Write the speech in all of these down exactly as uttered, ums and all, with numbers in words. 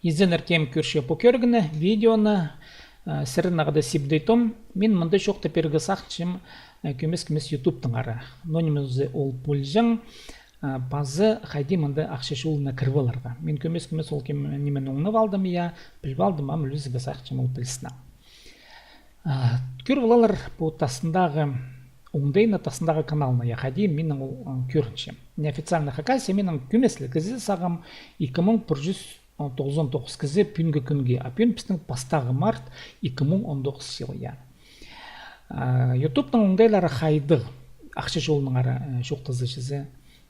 Изеннер, кем кӧрче пу кӧрігні, видеоны. Сірернең хада Сибдей Том. Мин мында чоохтап пирерге сағынчам кӧмес-кӧмес ютубтаңар. Ноо ниме зе ол полҷаң, пазы хайди мында ахча чолына кіріп аларға. Мин кӧмес-кӧмес ол кем нимені оңнап алдым, я, піліп алдым, ам ӱлезерге сағынчам ол пілістең. Кӧріп алалар пу тастындағы оңдайны, тастындағы каналны, я, хайди минің ол кӧрінче. Неофициальный Хакасия, минің кӧмес ле кізі, сағам ікі муң пір чӱс тоғызон тоғыс кізі пӱӱнгі кӱнге, а пӱӱн пістің пастағы март, ікі муң он тоғыс чыл, я. Ютубтың оңдайлары хайдағ, ахча чолынаңар чоохтаза чізе.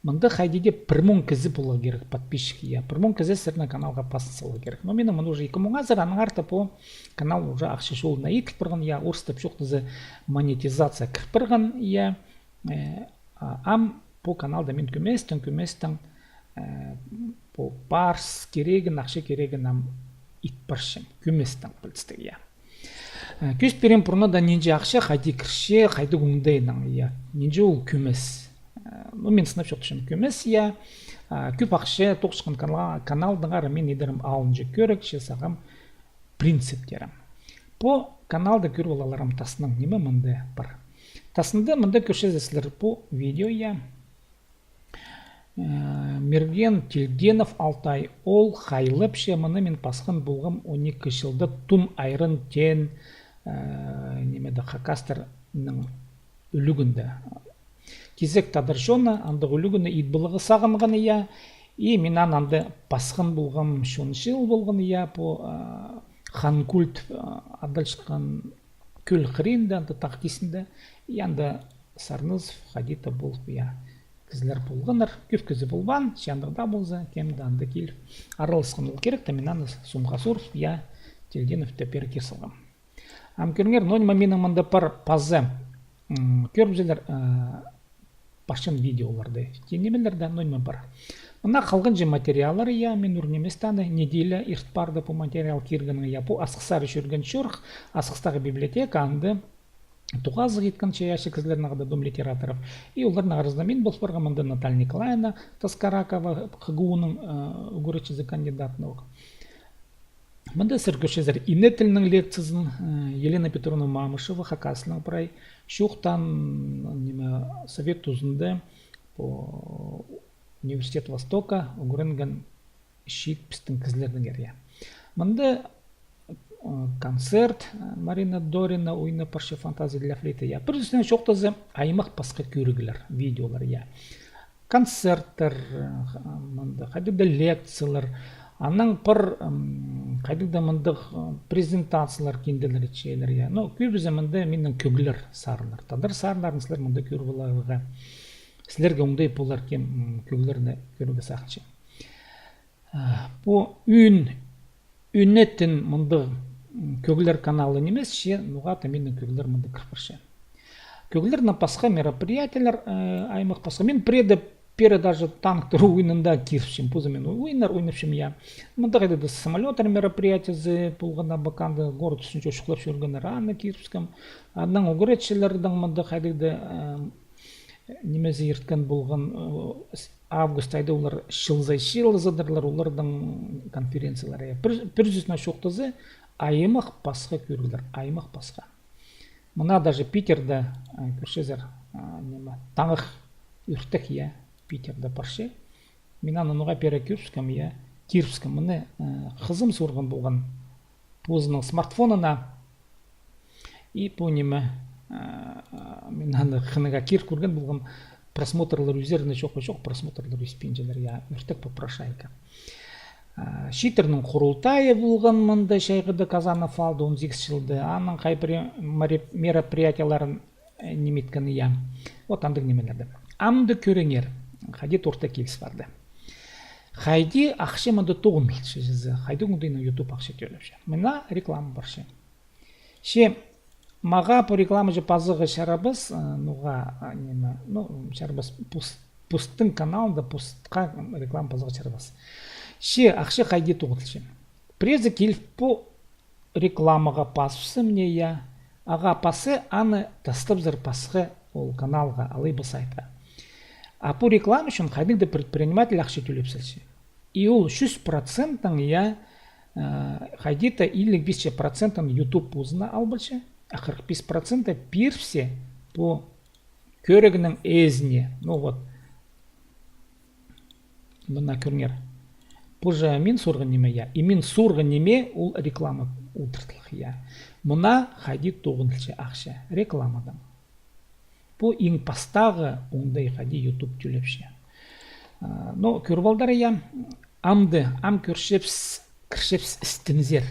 Мында хайди даа пір муң кізі поларға кирек, подписчик, я. Пір муң кізі сірернің каналға пазын саларға кирек. Но минің мында уже ікі муң азыр, аннаңар даа пу канал уже ахча чолына иділ парған, я, орыстап чоохтаза, монетизация кір парған, я. Ам пу каналда мин кӧместең, кӧместең пу парыс кирегін, ахча кирегін ам ит парчам. Кӧместең пілдістіг, я. Кӧзіт пирем пурнада нинҷе ахча хайди кірче, хайдағ оңдайнаң, я, нинҷе ол кӧмес. Ну, мин сынап чоохтапчам, кӧмес, я. Кӧп ахча тоғынчатхан каналдаңар мин идерім алынҷа кӧрігҷе, сағам принциптерім. Пу каналда кӧріп алалар ам тастынаң ниме мында пар. Тастында мында кӧрчезер сірер пу видео, я. Мерген Тельденов Алтай, ол хайлапча, мыны мин пасхан полғам он ікі чылда Тун Айран теен, ниме-де, хакастарның ӱлӱкӱнде. Кизек тадар чоны андағ ӱлӱкӱнні ит поларға сағынған, я. И мин аны анда пасхан полғам, чон чыыл полған, я, пу Хан-Көл тіп адалчатхан кӧл хыринда, анда тағ кистінде, и анда Сарнызов хайди-да полып, я, кізілер полғаннар, кӧп кізі полбаан, че андағ даа полза, кем-де анда киліп араласхан ол кирек, та мин аны сомға сурып, я, Тельденов тіп пеер кир салғам. Ам кӧріңер, ноо ниме минің мында пар пазы, кӧрібізелер, парчан видеоларды. Тее нимелер дее, ноо ниме пар. Мына халғанҷы материаллар, я, мин ӱр нимес таа аны, неделя ирт парды пу материал киргеннең, я, пу Асхыстар чӧрген чорых, Асхыстағы библиотека, анда тоғазығ иткен чайаачы кізілернең хада, Дом литераторов. И оларның аразында мин пол парғам, анда Наталья Николаевна Таскаракова, ХГУ-ның ӱгретчізі, кандидат наук. Мында сірер кӧрчезер ине тілінің лекциязын, Елена Петровна Мамышева, хакас тілінең прай чоохтаан, ниме, совет тузында пу Университет Востока ӱгренген чиит пістің кізілернеңер, я. Мында концерт, Марина Дорина ойнап парча, «Фантазия для флейты», я. Пір сӧснең чоохтаза, аймах пасха кӧріглер, видеолар, я. Концерттер, мында хайдағ-да лекциялар, анаң пір хайдағ-да мындағ презентациялар, кинделер, итчелер, я. Ну, кӧбізі мында минің кӧглер сарыннар. Тадар сарыннарын сірер мында кӧріп аларға, сірерге оңдай полар, кем кӧглерні кӧрерге сағынча. Пу ӱн, ӱнетін мындағ кӧглер каналы нимес, че ноға-да минің кӧглер мында кір парча. Кӧглернең пасха мероприятиелер, аймах пасха. Мин пірееде пеер даже танктар ойынында киріпчем. Позы мин ойыннар ойнапчам, я. Мында хайдағ-да самолёттар мероприятиезі полған, абаканда город ӱстӱнҷе учухлап чӧргеннер, аны кирібіскем. Анаң ӱгретчілернің мында хайдағ-да нимезі ирткен полған, август айда олар чылзай чыылызадырлар, оларның конференциялары. Пір, пір сӧснең чоохтаза, аймах пасха кӧріглер, аймах пасха. Мына даже Питерде, кӧрчезер, ниме, таңах ӧртек, я, Питерде парча. Мин аны ноға пеер кӧрібіскем, я, кирібіскем. Мына хызым сурған полған позының смартфонына. И пу ниме, мин аны хынығ кир кӧрген полғам, просмотрлар ӧзеріне чох па, чох, просмотрлар ӧспинчелер, я, ӧртек попрошайка. Чииттернің хурултайы полған мында чайғыда, Казанов аалда, он сигіс чылда. Аның хай пір мероприятиелерін ниме иткен, я. Вот андағ нимелерді. Амды кӧріңер, хайди торта киліс парды. Хайди ахча мында тоғынылча чізе, хайди оңдайнаң ютуб ахча тӧлепче. Мына реклама парча. Че мағаа пу рекламаҷа пазарға чарабас, ноға, ниме, ну, чарабас, пос-, постың каналында постха реклама пазарға чарабас. Че ахча хайди тоғынылча. Піреезі киліп пу рекламаға пазыбысса, мына, я, ағаа пасса, аны тастабызар пасха ол каналға, алай ба сайтха. А пу реклама ӱчӱн хайдағ-да предприниматель ахча тӧлеп салча. И ол чӱс процентнең, я, Хайди-да иліг пис процентін YouTube позына алыбысча, а хырых пис проценті пирібісче пу кӧрігнің ээзіне. Ну вот. Мына кӧріңер. Пу же мин сурған ниме, я. И мин сурған ниме ол реклама удурлығ, я. Мына хайди тоғынча ахча рекламадаң. Пу иң пастағы оңдай хайди YouTube тӧлепче. Но кӧріп алдар, я. Амды, ам кӧрчебіс, кірчебіс істінзер.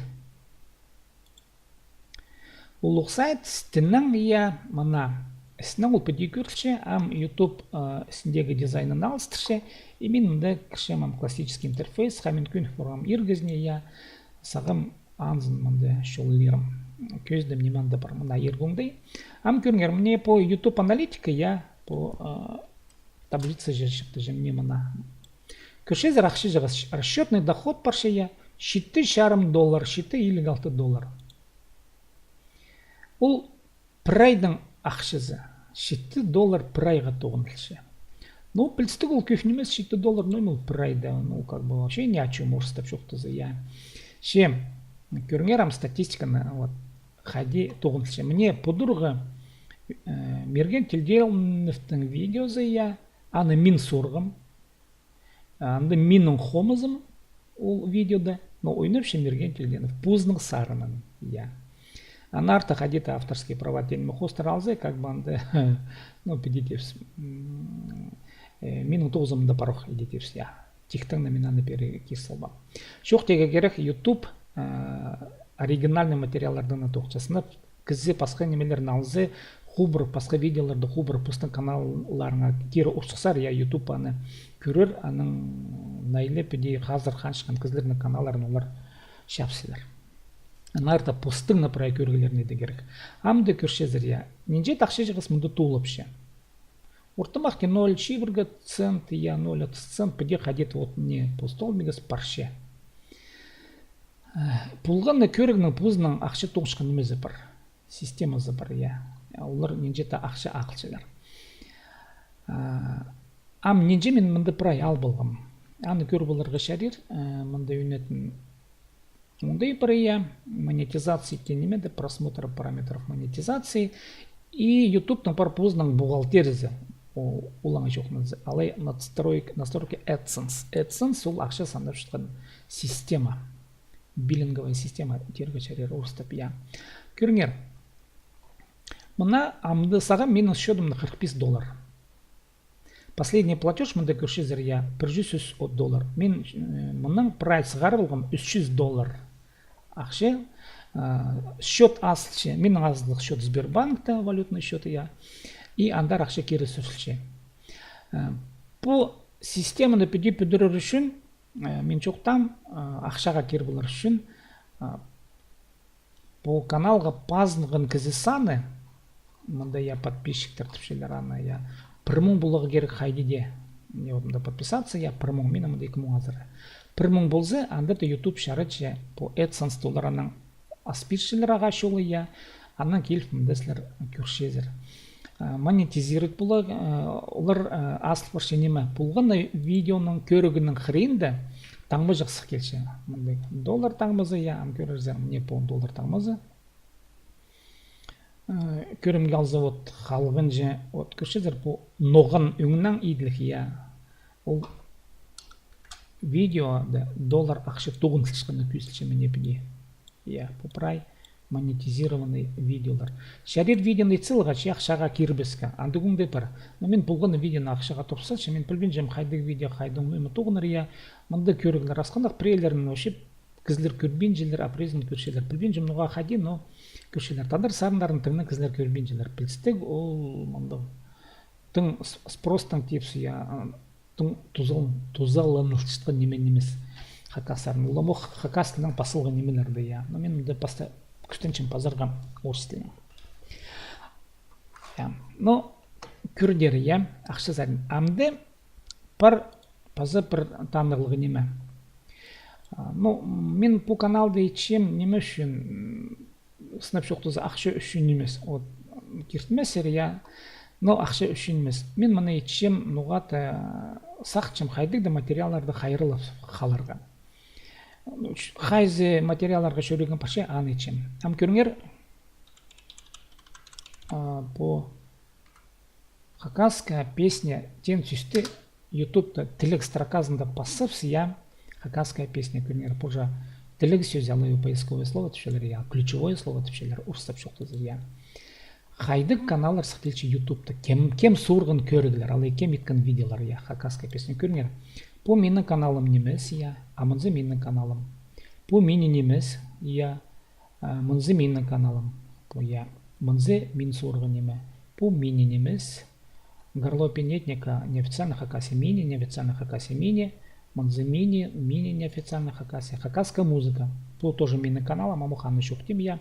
Улуғ сайт істінең, я, мына істінең ол піди кӧрілче, ам YouTube істіндегі дизайнын алыстырча, и мин мында кірчем ам классический интерфейс, ха мин кӧнік парғам иргізіне, я, сағам анзын мында чоллирым. Кӧзідім, ниме анда пар, мына иргі оңдай. Ам кӧріңер, мына пу YouTube аналитика, я, пу таблица же чыхтаҷаң, мына. Кӧрчезер, ахча чығыс, расчётный доход парча, я, читі чарым доллар, читі иліг алты доллар. Ол пір айдың ахчазы, читі доллар пір айға тоғынылча. Ну, пілістіг, ол кӧп нимес, читі доллар, ну, ол пір айда, ну, как бы, вообще ни о чём, орыстап чоохтаза, я. Че, кӧріңер ам статистиканы, вот, хайди тоғынылча. Мына пу турғы Мерген Тельденовтың видеозы, я, аны мин сурғам. Анда минің хомызым ол видеода, но ойнапча Мерген Тельденов позының сарынын, я. Аннаңар та хайди-да авторские права теңме хоостыра алза, как бы анда, ну, піди тіпчебіс, минің тоғызымда парох, иди тіпчебіс, я. Тиктең не мин аны пеер кир салбаам. Чоохтирға кирек, YouTube оригинальный материаллардаң на тоғынча. Сынап, кізі пасха нимелерні алза, хубыр, пасха видеоларды хубыр, постың каналларына кире ӱр сыхсар, я, YouTube аны кӧрер, анаң найлы піди хазыр ханчатхан кізілернің каналларын олар чапсалар. Аннаңар та постың на прай кӧріглеріне дее кирек. Амды кӧрчезер, я, нинҷе-де ахча чығыс мында тоғылча. Ортымахти ноль чибіргі цент, я, ноль отыс цент, піди хайди-да вот мына пу столбигас парча. Полған на кӧрігнің позының ахча тоғынчатхан нимезі пар. Системазы пар, я. Олар нинҷе-де ахча ағылчалар. Ам нинҷе мин мында прай алып алғам. Аны кӧріп аларға чарир, мында ӱнетін оңдай пар, я, монетизация тіп ниме-де, просмотр параметров монетизации. И ютубтың пар позының бухгалтериязы. Олаңай чоохтанза, алай настройка, настройка AdSense. AdSense ол ахча санапчатхан система. Биллинговая система тирге чарир орыстап, я. Кӧріңер. Мына амды сағам минус счётымда хырых пис доллар. Последний платёж мында кӧрчезер, я, пір чӱс ӱс доллар. Мин мынаң прай сығарып алғам ӱс чӱс доллар. Ахча, счёт азылча, минің азылығ счёт Сбербанкта, валютный счёт, я. И андар ахча кире сӧсілче. Пу системаны піди пӱдірер ӱчӱн, мин чоохтаам, ахчаға кир полар ӱчӱн, пу каналға пазынған кізі саны, мында, я, подписчиктер тіпчелер аны, я, пір муң поларға кирек хайди дее. Не, вот мында подписаться, я, пір муң, минің мында ікі муң азыра. Пір муң полза, анда даа ютуб чарача пу AdSense толлар анаң ас пирчелер ағаа чолы, я, анаң киліп мында сірер кӧрчезер. Монетизировать полар, олар азыл парча ниме. Полған на видеоның кӧрігінің хыринда таңма чахсы килче. Мында доллар таңмазы, я, ам кӧрерзер, мына пу доллар таңмазы. Кӧрімге алза, вот, халғанҷы, вот, кӧрчезер, пу ноған ӧңнең иділіг, я. Ол видеода доллар ахча тоғынылчатханы кӧзілче, мына піди. Я, пу прай монетизированный видеолар. Чарир видеоны ит саларға, че ахчаға кирбеске. Андағ оңдай пар. Но мин полған на видеоны ахчаға турғыс салчам, мин пілбинчем, хайдағ видео, хайдағ ниме тоғынар, я. Мында кӧріглер асхынах, пірелерін вообще кізілер кӧрбинчелер, а пірезін кӧрчелер. Пілбинчем, ноға хайди, но кӧрчелер. Тадар сарыннарын тыңнаң кізілер кӧрбинчелер. Пілістіг, ол мындағ тың спростаң тіпче, я, тың тузаланылчатхан ниме нимес. Хакастарның уламох хакас тілінең пазылған нимелерді, я. Но мин мында паста кӱстенчем пазарға орыс тілінең. Я. Но кӧрдер, я, ахча сарын. Амды пар паза пір таныхтығ ниме. Ну, мин пу каналды итчем ниме ӱчӱн, сынап чоохтаза, ахча ӱчӱн нимес. Вот, киртмезер, я, но ахча ӱчӱн нимес. Мин мыны итчем, ноға-да сағынчам хайдағ-да материалларды хайраллап халарға. Хайзы материалларға чӧрерге парча, аны итчем. Ам кӧріңер, а, пу «Хакасская песня» теен сӧсті ютубта тіліг строказында пазыбыс, я, «Хакасская песня», кӧріңер, пу же тіліг сӧзі, алай поисковое слово тіпчелер, я, ключевое слово тіпчелер, орыстап чоохтаза, я. Хайдағ каналлар сых килче ютубта, кем, кем суурған кӧріглер, алай кем иткен видеолар, я, «Хакасская песня», кӧріңер. Пу минің каналым нимес, я, а мынзы минің каналым. Пу минің нимес, я, а мынзы минің каналым. Пу, я, мынзы мин суурған ниме. Пу минің нимес. Горлопин этника, неофициальная Хакасия минің, неофициальная Хакасия минің, мынзы минің, минің неофициальная Хакасия, «Хакасская музыка». Пу тоже минің каналым, ам ох аны чоохтим, я.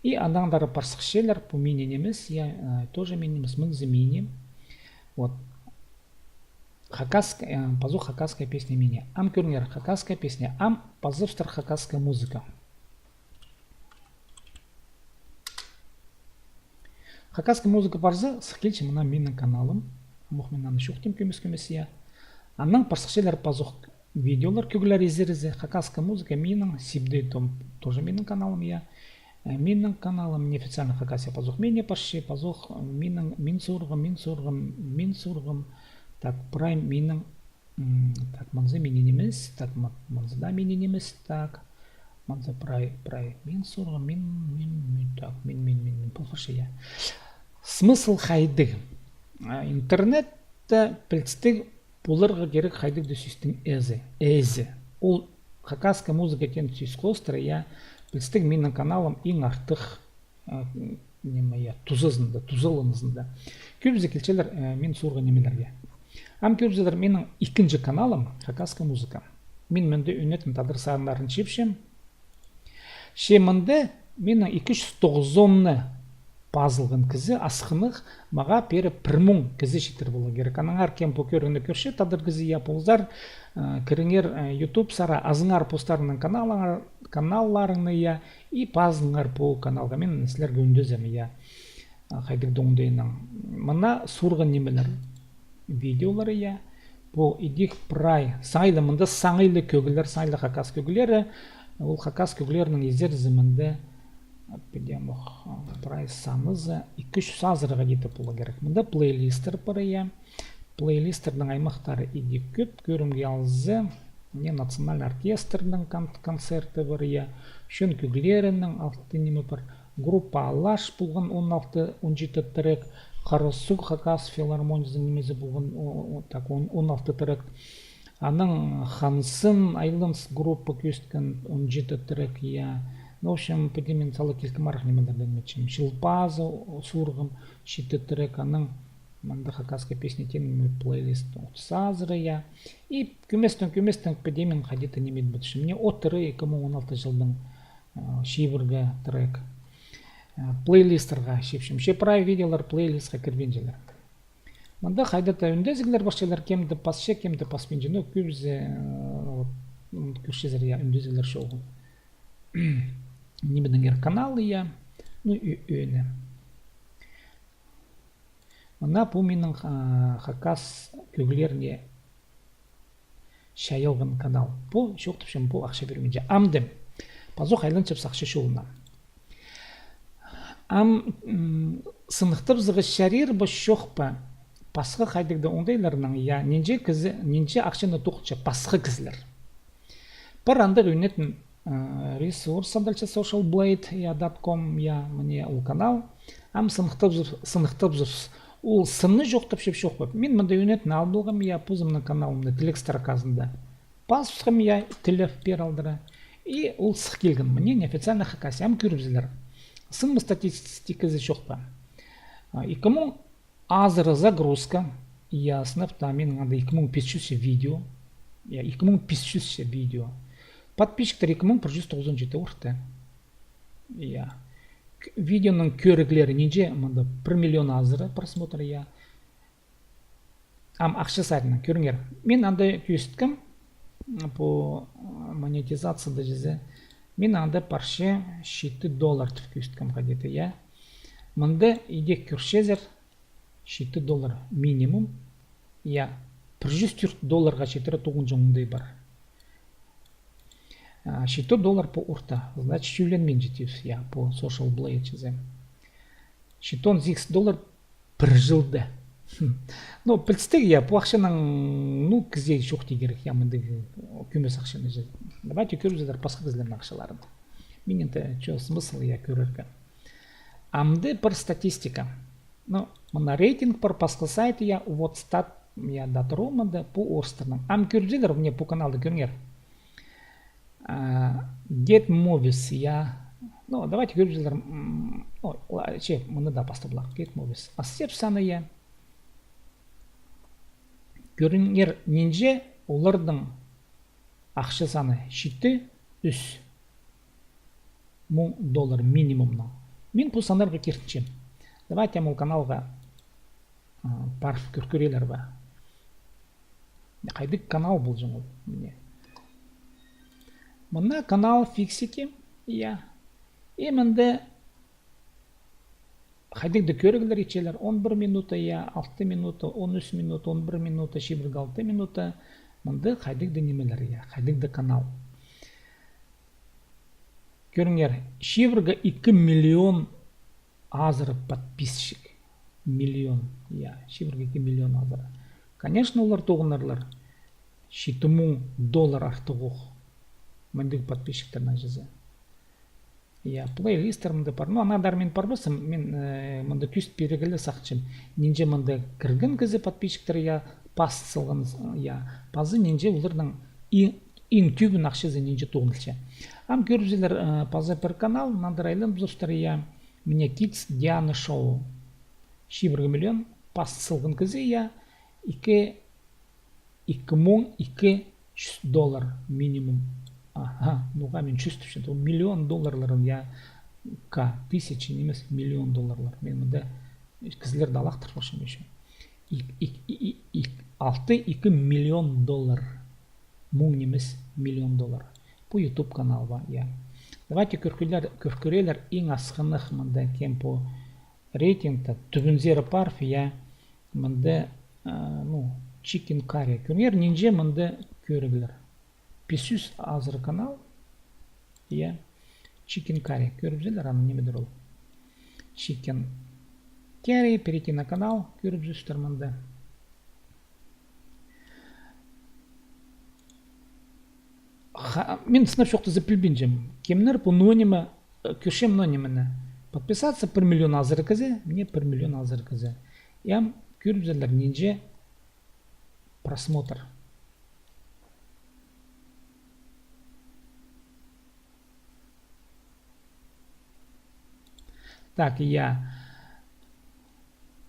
И аннаң андар пар сыхчалар, пу минің нимес, я, э, тоже минің нимес, мынзы минің. Вот. Хакаск-, э, пазох «Хакасская песня» минің. Ам кӧріңер, «Хакасская песня». Ам пазыбыстыр «Хакасская музыка». «Хакасская музыка» парза, сых килче мына минің каналым. Ам ох мин аны чоохтим кӧмес-кӧмес, я. Аннаң пар сыхчалар пазох видеолар, кӧглер изерзе, «Хакасская музыка» минің, Сибдей Том тоже минің каналым, я. Э, минің каналым, неофициальная Хакасия, пазох минің парча, пазох, э, минің, мин суурғам, мин суурғам, мин суурғам. Так, прай минің, м, так, мынзы минің нимес, так, м-, мынзы даа минің нимес, так. Мынзы прай, прай мин суурғам, мин, мин, мин, так, мин, мин, мин, мин, пол парча, я. Смысл хайдағ? А, интернетте пілдістіг поларға кирек хайдағ-да сӧстің ээзі, ээзі. Ол «Хакасская музыка» теен сӧс хоостыра, я, пілдістіг минің каналым иң артых, а, ниме, я, тузазында, тузаланызында. Кӧбізі килчелер, э, мин суурған нимелерге. Ам кӧрзелер, минің ікінҷі каналым «Хакасская музыка». Мин мында ӱнетін тадар саннарын чыыпчам. Че мында минің ікі чӱс тоғызон пазылған кізі, асхынах, мағаа пеер пір муң кізі читер поларға кирек. Аннаңар кем пу кӧрігні кӧрче, тадар кізі, я, ползар, э, кіріңер, э, ютуб сари, азыңар постарыңның каналлар-, каналларыңны, я, и пазылыңар пу каналға. Мин сірерге ӱндезем, я. А, хайдағ-да оңдайнаң. Мына суурған нимелер, видеолар, я. Пу идӧк прай. Саңай ла мында, саңай ла кӧглер, саңай ла хакас кӧглері. Ол хакас кӧглерінің изерізі мында, а, підем ох, а, прай санызы ікі чӱс азыра где-то поларға кирек. Мында плейлисттер пар, я. Плейлисттернің аймахтары идӧк кӧп, кӧрімге алза, мына национальный оркестрнің кон-, концерті пар, я, чон кӧглерінің алты ниме пар, группа «Алаш» полған он алты, он читі трек, «Харасуг» хакас филармонизінің нимезі полған, о, о, так, он, он алты трек. Анаң «Хан Сын Айланс» группа кӧзіткен он читі трек, я. Ну, в общем, піди мин сала килкім арах нимелердең итчем. «Чыл пазы» суурғам, читі трек, анаң мында «Хакасская песня» теен плейлист отыс азыра, я. И кӧместең, кӧместең піди мин хайди-да ниме ит пастапчам. Мына «От ыры» ікі муң он алты чылдаң, а, чибіргі трек. А, плейлисттарға чыыпчам. Че прай видеолар плейлистха кірбинчелер. Мында хайди-да ӱндезіглер парчалар, кем-де пасча, кем-де паспинча. Ну, кӧбізі, э, вот, м, кӧрчезер, я, ӱндезіглер чоғыл. Нимедеңер каналы, я. Ну, ӧ-, ӧӧні. Мына пу минің, а, хакас кӧглеріне чайалған канал. Пу, чоохтапчам, пу ахча пирминче. Амды пазох айланчабыс ахча чолына. Ам, м, сыныхтабызарға чарир ба, чох па, пасха хайдағ-да оңдайларнаң, я, нинҷе кізі, нинҷе ахчаны тоғынча пасха кізілер. Пір андағ ӱнетін, э, ресурс андалча, Social Blade, я, dot com, я, мына ол канал. Ам сыныхтабызар, сыныхтабызар. Ол сынны чоохтапча, чох па. Мин мында ӱнетін ал полғам, я, позымның каналымны тілег строказында пазыбысхам, я, тілеп пеер алдыра. И ол сых килген. Мына неофициальный Хакасия. Ам кӧрібізер. Сынның статистиказы чох па. А, ікі муң азыра загрузка. Я, сынап, та, минің анда ікі муң пис чӱс видео. Я, ікі муң пис чӱс видео. Подписчиктер ікі муң пір чӱс тоғызон читі орта. Я. К-, видеоның кӧріглері нинҷе, мында пір миллион азыра просмотр, я. Ам ахча саринаң кӧріңер. Мин анда кӧзіткем, м, пу, м, монетизацияда чізе. Мин анда парча читі доллар тіп кӧзіткем где-то, я. Мында идӧк кӧрчезер, читі доллар минимум. Я, пір чӱс тӧрт долларға читіре тоғынҷаң оңдай пар. А, читі доллар пу орта. Значит, чӱленминче тіпче, я, пу Social Blade чізе. Читон сигіс доллар пір чылда. Хм. Ну, пілістіг, я, пу ахчаның, ну, кізее чоохти кирек, я, мындағ кӧмес ахчаны чізе. Давайте кӧрібізер пасха кізілернің ахчаларын. Минің дее чох смысл, я, кӧрерге. Амды пір статистика. Ну, мына рейтинг пар, пасха сайт, я, вот стат, я, дат ру мында пу орыстарның. Ам кӧрібізер, мына пу каналды кӧріңер. А, Get Movies, я. Ну, давайте кӧрібізер, м, ну, ла-, че, мыны даа пастап алайых. Get Movies. Ас сеп саны, я. Кӧріңер, нинҷе оларның ахча саны. Читі ӱс муң доллар минимумнаң. Мин пу саннарға киртінчем. Давайте ам ол каналға, а, парып кӧр-, кӧрелер бе. Хайдағ канал полҷаң ол, мына. Мына канал Фиксики, я. И мында хайдағ-да кӧріглер итчелер, он пір минута, я, алты минута, он ӱс минута, он пір минута, чибіргі алты минута. Мында хайдағ-да нимелер, я, хайдағ-да канал. Кӧріңер, чибіргі ікі миллион азыра подписчик. Миллион, я, чибіргі ікі миллион азыра. Конечно, олар тоғынарлар. Читі муң доллар артығ ох. Мындағ подписчиктернең чізе. Я, плейлисттер мында пар. Ну, анаң андар мин парбаспын, мин, э, мында кӧзіт пирерге сағынчам. Нинҷе мында кірген кізі подписчиктер, я, пас салған, я, пазы нинҷе оларның и-, иң тӧбін ахчазы нинҷе тоғынылча. Ам кӧрібізер, э, пазы пір канал, нандыр айланып турзар, я, мына Kids Diana Show. Чибіргі миллион пас салған кізі, я, ікі, ікі муң ікі чӱс доллар минимум. Аха, ноға мин чӱс тіпчем, ол миллион долларларын, я, К, тысяча нимес, миллион долларлар. Мин мында кізілерні алахтырып алчам ещё. Ик-, ик-, и-, и-, ик-, алты, ікі миллион доллар. Муң нимес, миллион доллар. Пу YouTube канал ба, я. Давайте кӧр-, кӧркӧрелер, кӧр-, кӧркӧрелер иң асхынах мында кем пу рейтингте, тӱбінзер парып, я, мында, а, ну, Chicken Curry. Кӧріңер, нинҷе мында кӧріглер. Пис чӱс азыра канал. Я. Chicken Curry. Кӧрібізер, аны нимедір ол. Chicken Curry, перейти на канал, кӧрібізер мында. Ха-, мин сынап чоохтаза пілбинчем. Кемнер пу нониме, э, кӧрчем нонимені. Подписаться пір миллион азыра кізі, мына пір миллион азыра кізі. Ям кӧрібізер нинҷе просмотр. Так, я.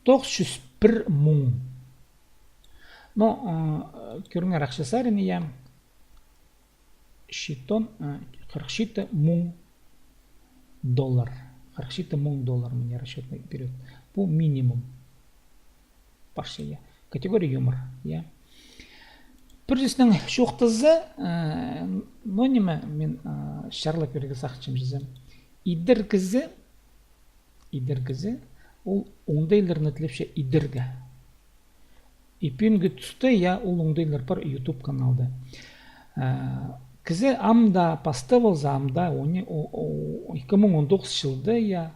Тоғыс чӱс пір муң. Но, э, кӧріңер ахча сарин, я. Читон, э, хырых читі муң доллар. Хырых читі муң доллар, мына расчётный период. Пу минимум. Парча, я. Категория юмор, я. Пір сӧснең чоохтаза, э, но ниме, мин, э, чарлап пирерге сағынчам чізе. Идер кізі, идер кізі, ол оңдайларны тілепче идерге. И пӱӱнгі туста, я, ол оңдайлар пар YouTube каналда. Э, кізі ам даа пастап алза, ам даа, они, о, о, ікі муң он тоғызынҷы чылда, я,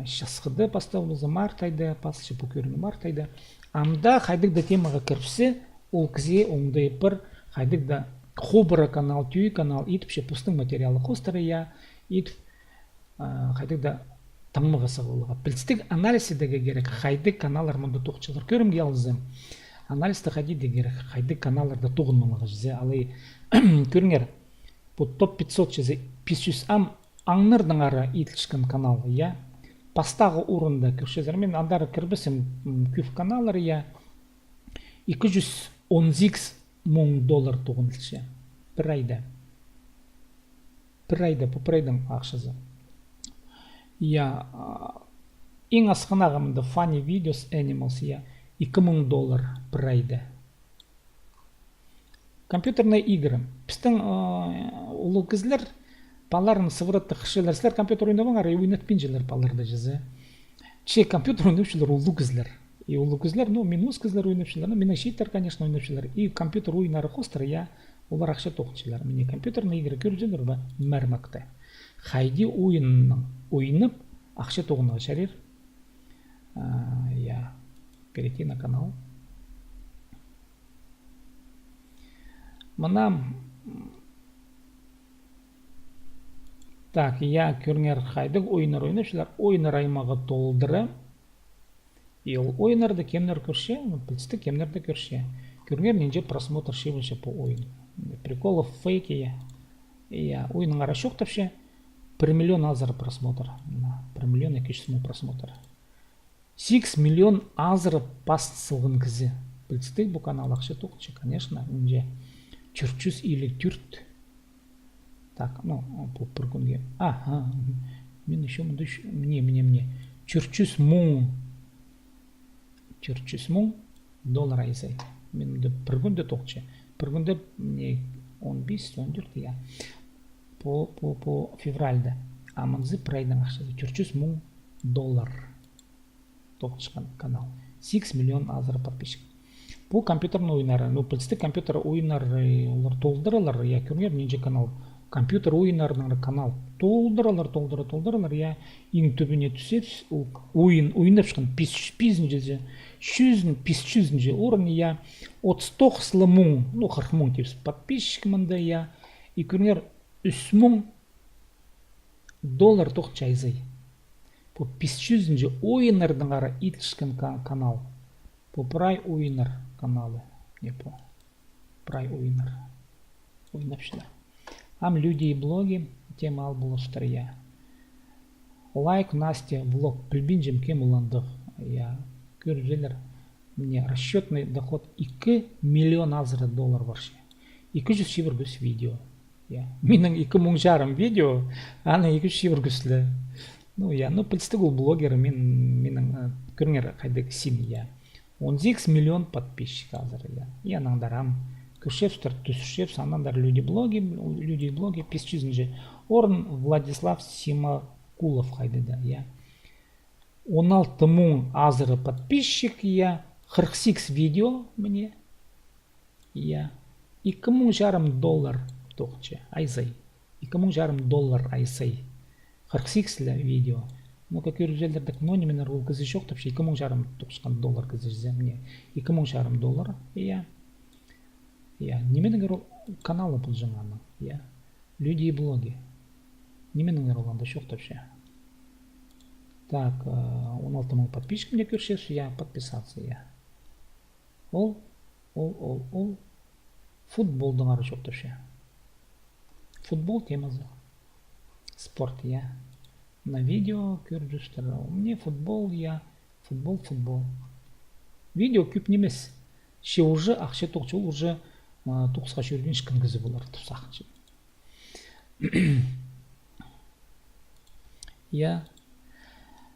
часхыда пастап алза, март айда, пасча пу кӧрімні март айда. Ам даа хайдағ-да темаға кіріпсе, ол кізее оңдай пар хайдағ-да хобыра канал, тӧӧй канал идіпче, постың материалы хоостыра, я, идіп, а, хайдағ-да таңмаға сығып аларға. Пілістіг, анализ идерге кирек, хайдағ каналлар мында тоғынчалар. Кӧрімге алза, анализті хайди идерге кирек, хайдағ каналларда тоғынмаларға чізе, алай, кӧріңер, пу топ пятьсот чізе, пис чӱс ам аңнардаң ары иділчеткен канал, я. Пастағы орында кӧрчезер. Мин андар кірбеспін, м, кӧп каналлар, я. Ікі чӱс он сигіс муң доллар тоғынылча. Пір айда. Пір айда, пу пір айдаң ахчазы. Я, а, иң асхынағы мында Funny Videos Animals, я. Ікі муң доллар пір айда. Компьютерные игры. Пістің, э, улуғ кізілер палаларын сыбыратты хығырчалар: сірер компьютер ойнабаңар, и ойнатпинчалар палаларды чізе. Че компьютер ойнапчалар улуғ кізілер. И улуғ кізілер, ну, минус кізілер ойнапчалар, ну, минус чииттер, конечно, ойнапчалар. И компьютер ойыннары хоостыра, я, Олар ахча тоғынчалар. Міне, компьютерные игры, кӧрзеңер бе, мәрмекте. Хайди ойынның ойнап, ахча тоғынарға чарир. А, я. Перейти на канал. Мына. Так, я, кӧріңер, хайдағ ойыннар ойнапчалар. Ойыннар аймағы толдыра. И ол ойыннарны кемнер кӧрче, ну, пілдістіг, кемнер дее кӧрче. Кӧріңер, нинҷе просмотр чыылча пу ойын. Приколы, фейки, я. Я, ойынның аразы чоохтапча, пір миллион азыра просмотр. Мына, пір миллион ікі чӱс муң просмотр. Сигіс миллион азыра пас салған кізі. Пілдістіг, пу канал ахча тоғынча, конечно, нинҷе, чӧрт чӱс илиг тӧрт. Так, ну, пу пір кӱнге. Аха, мгм. Мин ещё мында ещё, міне, міне, міне. Чӧрт чӱс муң. Чӧрт чӱс муң доллар айзай. Мин мында пір кӱнде тоғынча. Пір кӱнде, міне, он бес, он тӧрт, я. Пу, пу, пу февральда. А мынзы прайдаң ахчазы. Чӧрт чӱс муң доллар. Тоғынчатхан канал. Сигіс миллион азыра подписчик. Пу компьютернің ойыннары. Ну, пілдістіг, компьютер ойыннары, э, олар толдыралар, я, кӧріңер, нинҷе канал. Компьютер ойыннарының канал. Толдыралар, толдыра, толдыралар, я. Иң тӱбіне тӱсчебіс, ол ойын, ойнапчатхан пис, пис чӱзінҷе, чӱзін, пис чӱзінҷе орын, я. Отыс тоғыс ла муң, ну, хырых муң тибіс подписчик мында, я. И кӧріңер, ӱс муң доллар тоғынча айзай. Пу пис чӱзінҷе ойыннардаңар иділчеткен ка-, канал. Пу прай ойыннар каналы. Не пу. Прай ойыннар. Ойнапчалар. Ам люди и блоги, тема ал полыстыр, я. Лайк, Настя, влог. Пілбинчем, кем ол андағ. Я. Кӧрзеңер. Міне, расчётный доход ікі миллион азыра доллар парча. Ікі чӱс чибіргі ӱс видео. Я. Минің ікі муң чарым видео, аның ікі чӱс чибіргі ӱс ле. Ну, я, ну, пілдістіг, ол блогер, мин, минің, э, кӧріңер, хайдағ син, я. Он сигіс миллион подписчик азыра, я. И анаң андар ам кӧрчебістір, тӱсірчебіс, анаң андар люди блоги, люди блоги, пис чӱзінҷе орын, Владислав Симакулов хайди даа, я. Он алты муң азыра подписчик, я, хырых сигіс видео, міне. Я. Ікі муң чарым доллар тоғынча, айзай. Ікі муң чарым доллар айзай. Хырых сигіс ле видео. Ну-ка, кӧріп аларзар, но нименең ол кізі чоохтапча, ікі муң чарым тоғысхан доллар кізі чізе, міне. Ікі муң чарым доллар, я. Я, нименеңер ол каналы полҷаң аның, я. Люди и блоги. Нименеңер ол анда чоохтапча. Так, э, он алты муң подписчик, міне, кӧрчезер, я, подписаться, я. Ол, ол, ол, ол футболдаңар чоохтапча. Футбол темазы. Спорт, я. На видео кӧрчезер. Мына футбол, я. Футбол, футбол. Видео кӧп нимес. Че уже ахча тоғынча, ол уже, а, тоғысха чӧрген ышхан кізі полар тіп сағынчам. Я.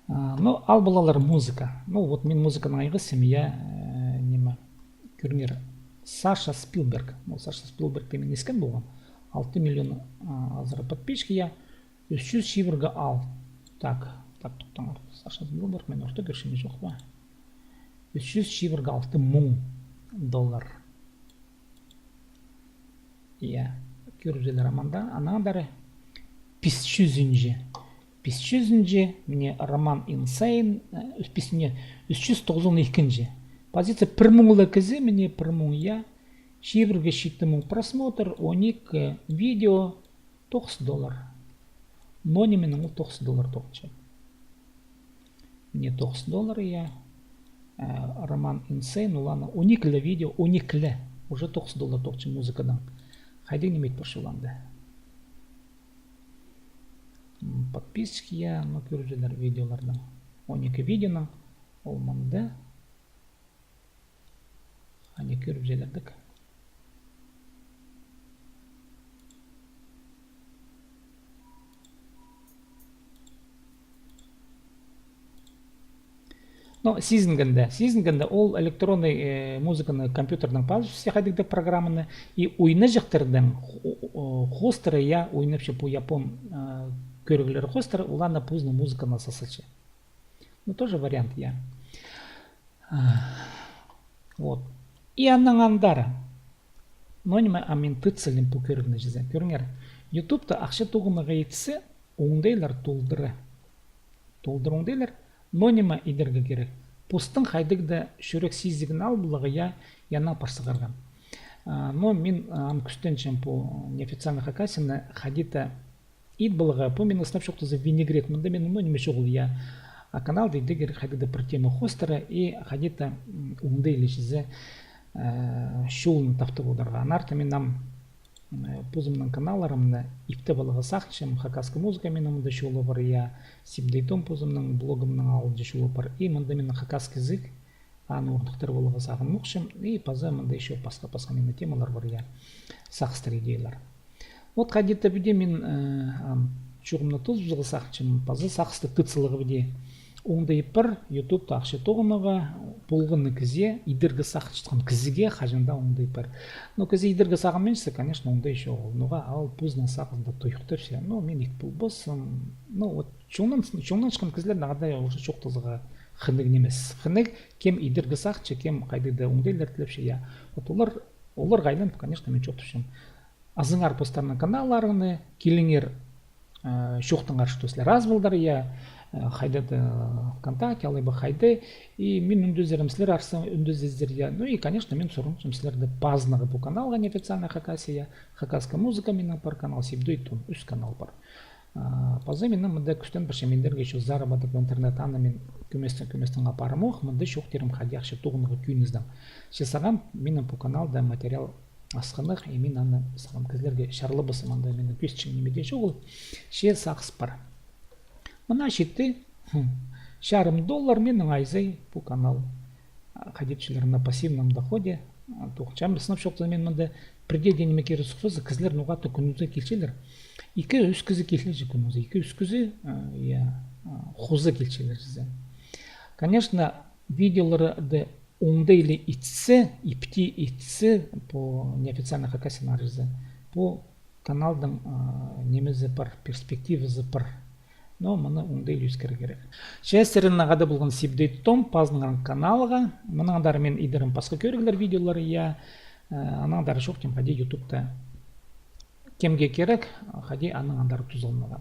А, ну, ал полалар музыка. Ну, вот мин музыканаң айғасчам, я, э, ниме, кӧріңер. Саша Спилберг. Ну, Саша Спилбергті мин искен полғам. Алты миллион, а, азыра подписчик, я. Ӱс чӱс чибіргі ал. Так, так, тоғтаңар. Саша Спилберг, мин орта кӧрчем чох па? Ӱс чӱс чибіргі алты муң доллар. Я, кӧріп аларзар, аманда, анаң андар пис чӱзінҷе. Пис чӱзінҷе, міне, Роман Инсейн, э, ӱс, пис, міне, ӱс чӱс тоғызон ікінҷі. Позиция пір муң ла кізі, міне, пір муң, я. Чибіргі читі муң просмотр, он ікі видео, тоғыс доллар. Но нименең ол тоғыс доллар тоғынча. Міне тоғыс доллар, я. Э, Роман Инсейн, ол аны он ікі ле видео, он ікі ле. Уже тоғыс доллар тоғынча музыкадаң. Хайдағ ниме ит парча ол анда. М, подписчик, я, ну, кӧріп аларзар видеолардаң. Он ікі видеоның, ол мында. Аны кӧріп аларзар даа. Но сизінгенде, сизінгенде ол электронный, э, музыканы компьютернең пазыбысча хайдағ-да программаны, и ойнаҷахтарның хо-, о-, хоостыра, я, ойнапча пу япон, э, кӧріглері хоостыра, оларны позының музыканы сасалча. Ну, тоже вариант, я. А, вот. И анаң андар. Но ниме, а мин тыт салим пу кӧрігні чізе. Кӧріңер, ютубта ахча тоғынарға итсе, оңдайлар толдыра. Толдыра оңдайлар, но ниме идерге кирек. Постың хайдағ-да чӱрек сизігін ал поларға, я, я, ана пар сығарған. А, но мин, а, ам кӱстенчем пу неофициальный Хакасияны хайди-да ит поларға, пу минің сынап чоохтаза винегрет, мында минің, ну, ниме чоғыл, я. А каналда идерге кирек хайдағ-да пір тема хоостыра и хайди-да, м, оңдайлы чізе, э, чолын таптап одырарға. Аннаңар мин ам, э, позымның каналларымны иптеп аларға сағынчам. Хакасская музыка минің мында чолы пар, я, Сибдей Том позымның блогымның алнында чолы пар. И мында минің хакасский язык, аны орныхтырып аларға сағынмахчам. И паза мында ещё пасха-пасха минің темалар пар, я, сағыстар, идеялар. Вот хайди-да піди мин, э, ам, чоғымны тоозарға сағынчам, паза сағысты тыт саларға піди. Оңдай пар, ютубта ахча тоғынарға, полған на кізее, идерге сағынчатхан кізее хаҷан даа оңдай пар. Но кізее идерге сағынминчатса, конечно, оңдай чоғыл. Ноға, ол позының сағызында тойыхтапча. Но мин ит полбаспын. Ну вот, чоннан, чоннан сыххан кізілернең хайди уже чоохтазарға хынығ нимес. Хынығ, кем идерге сағынча, кем хайдағ-да оңдайлар тілепче, я. Вот олар, оларға айланып, конечно, мин чоохтапчам. Азыңар постарның каналларыны, киліңер, э, чоохтаңар, что сірер ас полдар, я, э, хайда-да ВКонтакте, алай ба хайда. И мин ӱндезерім, сірер арса ӱндезерзер, я. Ну и, конечно, мин сурынчам сірерні пазынарға пу каналға, неофициальный Хакасия, я. Хакасская музыка минің пар канал, Сибдей Том, ӱс канал пар. А, паза минің мында кӱстеніп парчам идерге ещё заработок в интернет, аны мин кӧместең-кӧместең апарам ох, мында чоохтирым хайди ахча тоғынарға кӧнізінең. Че сағам минің пу каналда материал асхынах, и мин аны сағам кізілерге чарлабаспын, анда минің кӧзітчең ниме дее чоғыл. Че сағыс пар. Мына читі, хм, чарым доллар минің айзай пу канал. А, хайди тіпчелер, на пассивном доходе, а, тоғынчам. Сынап чоохтаза, мин мында пірдее дее ниме кирек сох полза, кізілер ноға-да кӱнізі килчелер. Ікі-ӱс кізі килче кӱнізі, ікі-ӱс кізі, а, я, а, хоза килчелер чізе. Конечно, видеоларды оңдайлы итсе, ипти итсе, пу неофициальный Хакасияның арызы, пу каналдың, а, нимезі пар, перспективазы пар. Но мыны оңдайлы ӧскірерге кирек. Че сірернең хада полған Сибдей Том, пазыныңар каналға. Мынаң андар мин идерім пасха кӧріглер, видеолар, я, э, анаң андар чоохтим хайди ютубта кемге кирек, хайди анаң андар тузаланарға.